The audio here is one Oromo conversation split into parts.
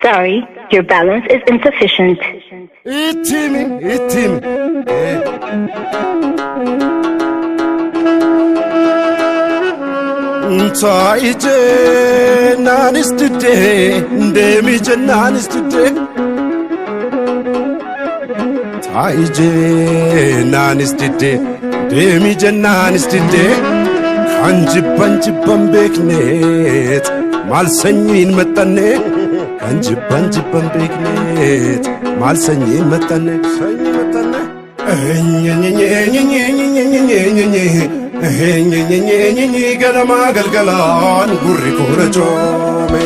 Sorry, your balance is insufficient. Itti himi, itti himi. Taa'i jennaanis diddee, deemi jennaanis diddee. Taa'i jennaanis diddee, deemi jennaanis diddee. Kan jibban jibban beekneet maal sanyiin maxxanne. Kan jibban jibban beekneet maal sanyiin maxxanne. Sanyii maxxanne. Ganamaa galgalaan gurri koora coome.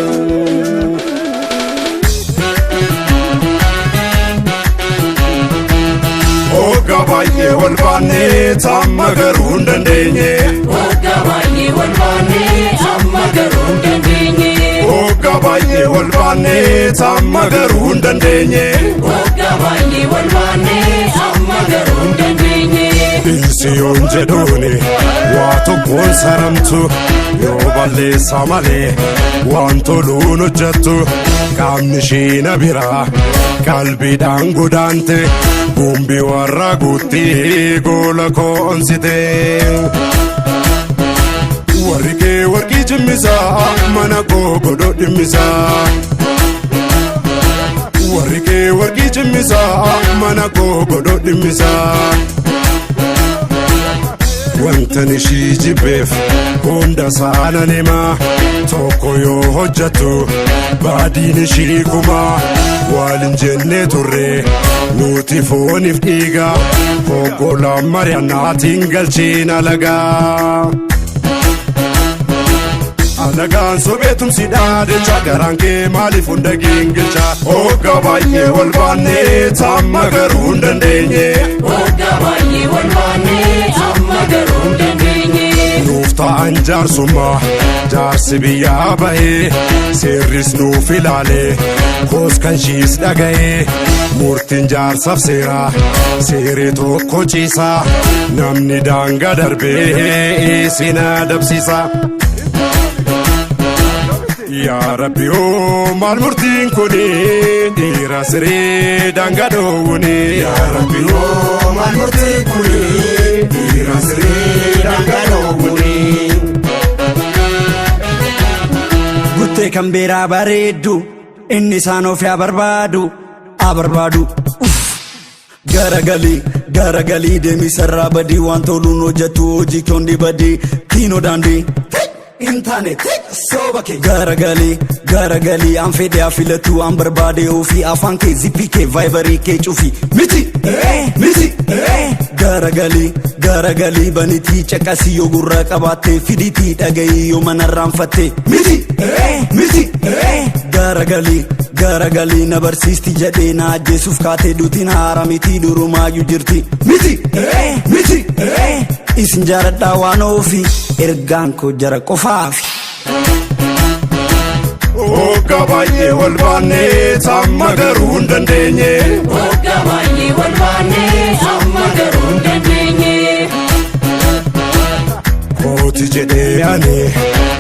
Hoggaa baay'ee wal baannee tamma garuu hin dandeenye. Hoggaa baay'ee wal baannee amma garuu hin dandeenye. Hoggaa baay'ee wal baannee tamma garuu hin dandeenye. Hoggaa baay'ee wal baannee amma garuu hin dandeenye. Dhiisi yoon jedhuuni waa tokkoon saramtu, yoo balleessa malee waan toluun hojjettu. Qaamni ishii na biraa qalbiidhaan godaante, gumbii warra guutti goola koonsite. Warri kee warqii cimmisaa, mana koo godhoo dhimmisaa. Warri kee warqii cimmisaa, mana koo godhoo dhimmisaa. Wantan ishii jibbeef hunda saanan himaa, tokko yoo hojjettu baadiin ishii kumaa. Waalin jennee turre nuti fooniif dhiiga, hoggolaan mari'annaatiin galchiin alagaa. Alagaan sobeetumsi dhaadhecha, garaan kee maaliif hunda gingilcha? Hoggaa baay'ee wal baannee tamma garuu hin dandeenye. Hoggaa baay'ee wal baannee amma garuu hin dandeenye. Nuuf ta'an jaarsummaa jaarsi biyyaa bahee, seerris nuuf ilaalee, koos kan shiis dhaga'ee. Murtiin jaarsaaf seeraa seeree tokko ciisaa, namni daangaa darbee isin adabsiisa. Yaa Rabbi oo, maal murtiin kuni, dhiira siree daangaa dhoowwuni. Yaa Rabbi oo, maal murtiin kuni, dhiira siree daangaa dhoowwuni. Guttee kan biraa bareeddu inni isaan of haa barbaadu haa barbaadu. Uff. Garagalii garagalii deemii sarraa badii, waan toluun hojjetu hojii kondi badii kiinoo daandii hin taane sooba kee. Garagalii garagalii, an fedhe haa filatu, an barbaade ofii, afaan kee, zippii kee, vaayibarii kee cufi, miti miti. Garagalii garagalii, banitii caqasii, yoo gurra qabaattee fiditii dhagayii, yoo manarraanfatte, miti miti. Garagalii garagalii, na barsiisti jedhee na ajjeesuuf kaatee, duutiin haara miti, durumaayyuu jirti, miti miti. Isin jaaladhaa waan ofii, ergaan koo jara qofaafi. Hoggaa baay'ee wal baannee tamma garuu hin dandeenye. Hoggaa baay'ee wal baannee amma garuu hin dandeenye. Kooti jedhee ani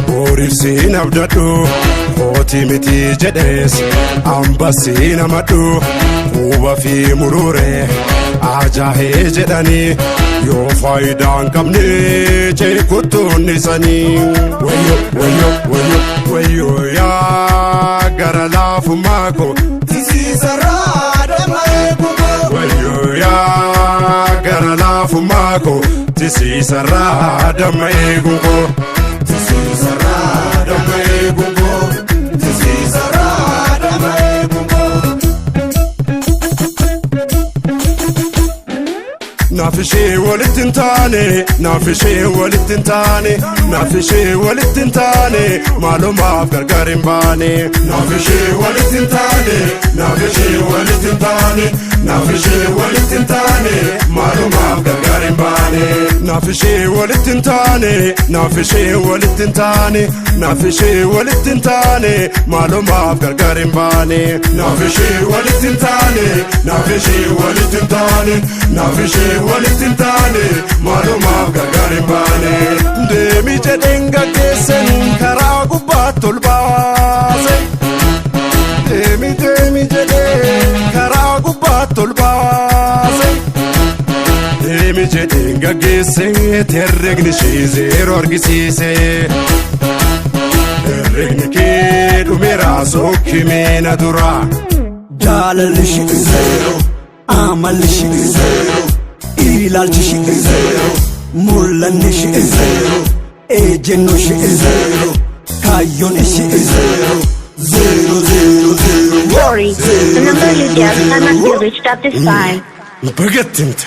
horiif siin abdadhu, kooti miti jedhees ambasiin amadhu. Quba fi muruure ajaa'ee jedhanii, yoo faayidaa hin qabne ceekuttuun isanii. Wayyo wayyo wayyo wayyo, yaa gara laafummaa koo. Tisiisarraa damma eegumoo. Wayyo yaa gara laafummaa koo, tisiisarraa damma eeguun koo. Tisiisarraa damma eeguun koo. Tisiisarraa damma eegumoo. Naaf ishee walitti hin taane, naaf ishee walitti hin taane, naaf ishee walitti hin taane, maalumaaf gargar hin baane. Naaf ishee walitti hin taane, naaf ishee walitti hin taane, naaf ishee walitti hin taane, maalumaaf gargar hin baane. Naaf ishee walitti hin taane, naaf ishee walitti hin taane, naaf ishee walitti hin taane, maalumaaf gargar hin baane. Naaf ishee walitti hin taane, naaf ishee walitti hin taane, naaf ishee walitti hin taane, maalumaaf gargar hin baane. Deemi jedheen gaggeessan karaa gubbaatti ol baase. Deemi deemi jedhee karaa gubbaatti ol baase. Deemi jedheen gaggeesse, herregni ishee zeeroo argisiise. Herregni kee dhumeera, sokkimee na dura. Jaalalli ishee zeero, amalli ishee zeero, ilaalchi ishee zeero, mul'anni ishee zeero, ejjennoo ishee zeero, kaayyoon ishee zeero, zeero, zeero, zeero. Sorry, the number you dialed cannot be reached at this time. Bagattimte.